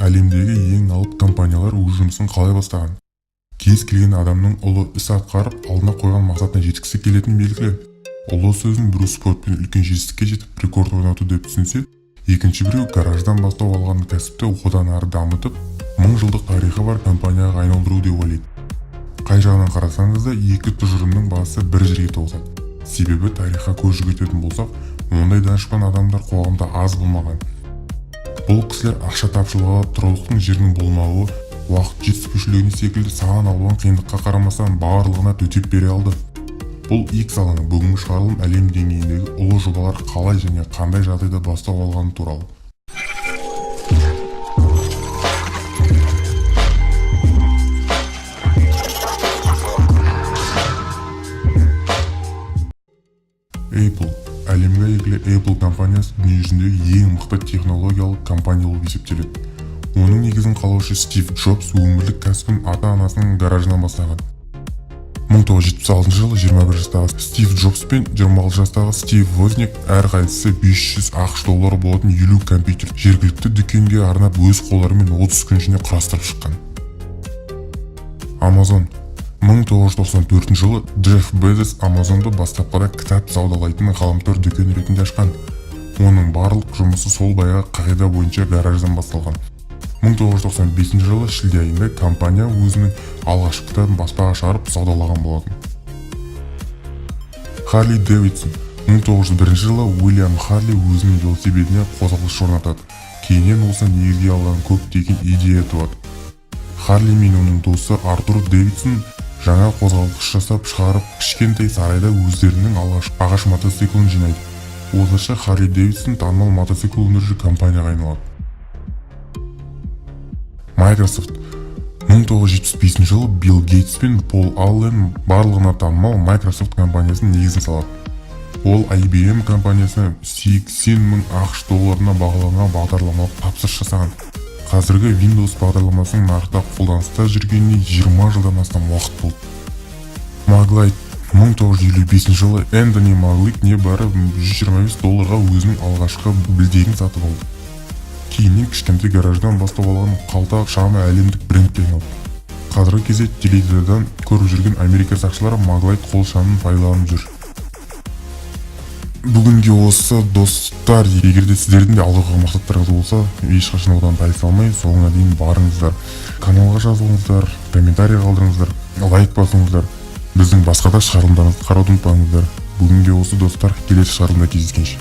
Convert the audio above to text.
Әлемдегі ең алып компаниялар өз жұмысын қалай бастаған? Кез келген адамның ұлы іс атқарып, алдына қойған мақсатына жеткісі келетіні белгілі. Ұлы сөзін біреу спортпен үлкен жетістікке жетіп, рекорд орнату деп түсінсе, екінші біреу гараждан бастау алған кәсіпті одан ары дамытып, мың жылдық тарихы бар компанияға айналдыру деп ойлайды. Қай жағынан қарасаңыз да, екі тұжырымның басы бір жерге тоғысады. Себебі тарихқа көз жүгіртетін болсақ, ондай данышпан адамдар қоғамда аз болмаған. Бұл кісілер ақша тапшылығы, тұрғылықты жерінің болмауы, уақыт жетіспеушілігіне секілді сан алуан қиындыққа қарамастан, барлығына төтеп бере алды. Бұл X алаңы. Бүгінгі шығарылым әлем деңгейіндегі ұлы жобалар қалай және қандай жағдайда бастау алғаны туралы. Apple. Әлемге әйгілі Apple компаниясы дүниежүзіндегі ең мықты технологиялық компания болып есептеледі. Оның негізін қалаушы Стив Джобс өмірлік кәсібін ата-анасының гаражынан бастаған. 1976 жылы 21 жастағы Стив Джобс пен 26 жастағы Стив Возняк әрқайсысы 500 АҚШ доллары болатын 50 компьютер жергілікті дүкенге арнап, өз қолдарымен 30 күн ішінде құрастырып шыққан. Amazon. 1994 жылы Джефф Безос Амазонды бастапқыда кітап саудалайтын ғаламтор дүкен ретінде ашқан. Оның барлық жұмысы сол баяғы қағида бойынша гараждан басталған. 1995 жылы шілде айында компания өзінің алғашқы кітабын баспаға шығарып, саудалаған болатын. Харли Дэвидсон. 1901 жылы Уильям Харли өзінің велосипедіне қозғалтқыш орнатады. Кейіннен осыны негізге алған көптеген идея туады. Харли мен оның досы Артур Дэвидсон жаңа қозғалтқыш жасап шығарып, кішкентай сарайда өздерінің алғашқы ағаш мотоциклін жинайды. Осылайша Харли Дэвидсон танымал мотоцикл өндіруші компанияға айналады. Microsoft. 1975 жылы Билл Гейтс пен Пол Аллен барлығына танымал Microsoft компаниясының негізін салады. Ол IBM компаниясына 80 мың АҚШ долларына бағаланған бағдарламалық тапсырыс жасаған. Қазіргі Windows бағдарламасының нарықта қолданыста жүргеніне 20 жылдан астам уақыт болды. Maglite. 1955 жылы Энтони Маглайт небәрі 125 долларға өзінің алғашқы білдегін сатып алды. Кейіннен кішкентай гараждан бастау алған қалта шамы әлемдік брендке айналды. Қазіргі кезде теледидардан көріп жүрген Америка сақшылары Маглайт қол шамын пайдаланып жүр. Бүгінге осы, достар. Егер де сіздердің де алға қойған мақсаттарыңыз болса, ешқашан одан тайсалмай, соңына дейін барыңыздар. Каналға жазылыңыздар, комментарий қалдырыңыздар, лайк басыңыздар. Біздің басқа да шығарылымдарымызды қарауды ұмытпаңыздар. Бүгінге осы, достар. Келесі шығарылымда кездескенше.